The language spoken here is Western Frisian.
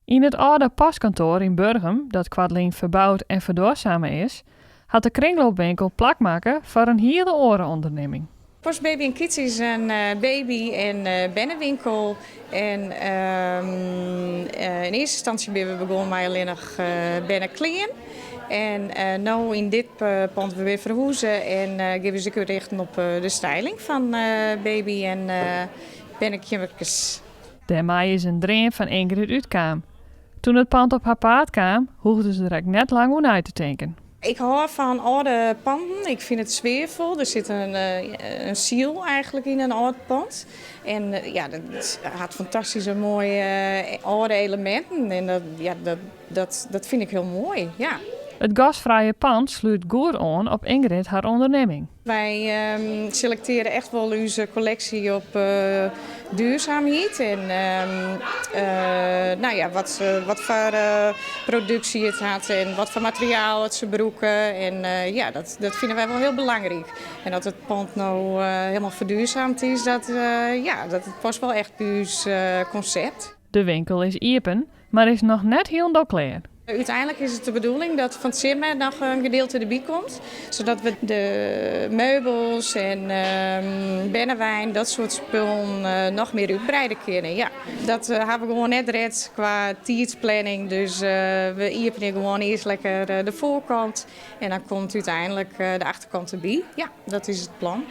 Yn it âlde postkantoar yn Burgum, dat koartlyn ferboud en ferduorsame is, hat de kringloopwinkel plak makke foar in hiele oare ûndernimming. Post Baby en Kids is in baby- en bernewinkel. En yn earste ynstânsje binne we begûn mei allinnich berneklean. En no yn dit pand we wer ferhûze en gean we ús ek rjochten op de styling fan baby- en bernekeammerkes. Dêrmei is in dream fan Ingrid útkaam. Doe't it pand op har paad kaam, hoegde se der ek net lang oer nei te tinken. Ik hâld fan âlde panden. Ik fyn it sfearfol. Der sit in siel eigentlik yn in âld pand. En ja, dat hat fantastyske moaie âlde eleminten. En dat, ja, dat fyn ik hiel moai. Ja. It gastfrije pand slút goed oan op Ingrid har ûndernimming. Wy selektearje echt wol ús kolleksje op duurzaamheid. En no ja, wat foar produksje it hat en wat foar materiaal it se brûke. En ja, dat fine wy wol hiel belangryk. En dat it pand no hielendal ferduorsumd is, dat, ja, dat past wol echt by ús konsept. De winkel is iepen, mar is noch net hielendal klear. Uteinlik is it de bedoeling dat fan 't simmer noch in gedielte derby komt, sadat we de meubels en bernewein, dat soart spullen noch mear útbreide kinne. Ja, dat ha we gewoan net red kwa tiidsplanning, dus we iepenje gewoan earst lekker de foarkant en dan komt úteinlik de achterkant derby. Ja, dat is it plan.